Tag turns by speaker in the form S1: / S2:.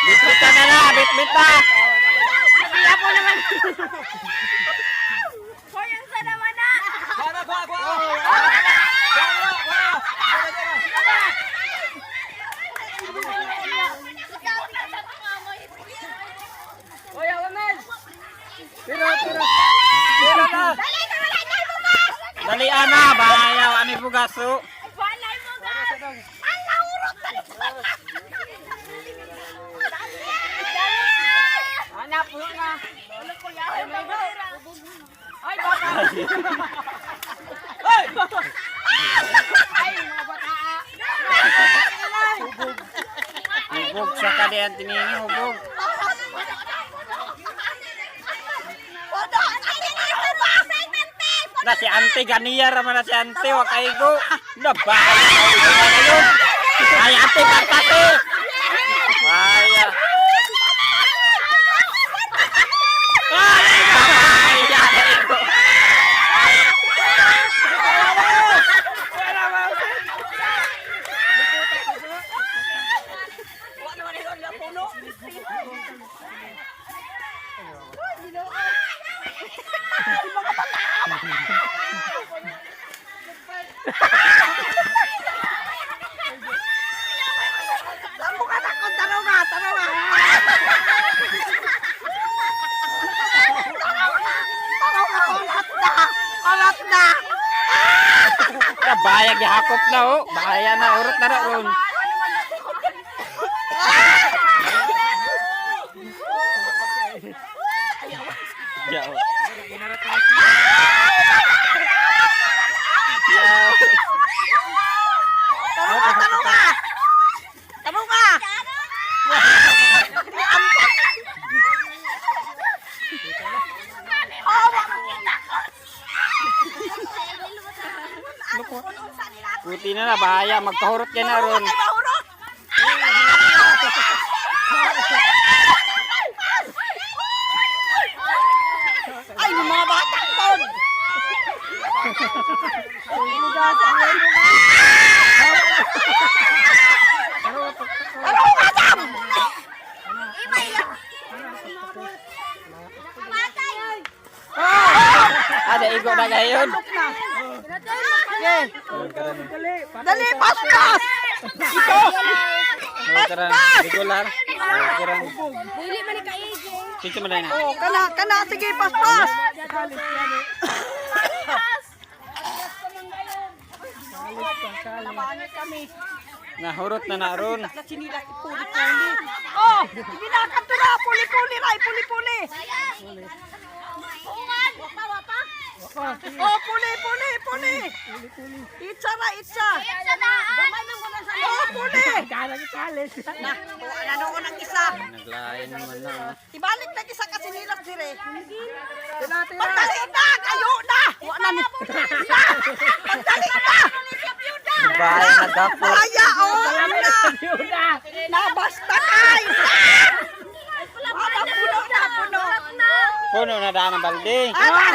S1: Bitbit na na, bitbit na.
S2: Siya po naman. Hoy, ang sa naman na.
S3: Kuha, kuha, kuha. Kuha, kuha. Tira, tira. Tira na.
S2: Dali na, wala na bugas!
S1: Dali ana, bayaw ani bugaso.
S2: Wala bugas! Ang naurot na
S4: Ana, puno na. Ay, bata.
S3: Ay!
S4: Ay, mga bata.
S1: Hubog sa kadian tiningi hubog. Na si ante ganiya ra man na si ante wa kaigo. Na bayaw. Ay ante patase. Baya. Ay, bahaya igo.
S4: Orat na.
S1: Na bahaya gihakop na oh. Bahaya na urot na ra ron. Yaw. Yaw.
S4: Tanong ka, tanong ka. Tanong ka.
S1: Puti na na, bahaya. Magkahurot ka na ron.
S4: Ay, yung mga bata ton. Tanong ka, Sam!
S1: Ada igo na gayon.
S4: Dali, pas, pas!
S1: Tara, regular. Tara.
S2: Dili man ni kaigi.
S1: Kinsa man na.
S4: Oh, kana, kana, sige, pas, pas!
S1: Nahurot na na ron.
S4: Na sinila, puli-puli. Oh, ginakad to na, puli-puli, ray, puli-puli. Oh, puli, puli, puli. Itsa ra, itsa. Oh, puli. Na, ano ko ng isa.
S1: Naglain naman na.
S4: Ibalik na isa kasi nila dire. Pagdali na, kayo na. Wa na ni. Na, pagdali na.
S1: Bahaya na dapo.
S4: Bahaya, oh, na. Na, basta kay. Wala, puno na, puno.
S1: Puno na daan ang balde.
S4: Ah!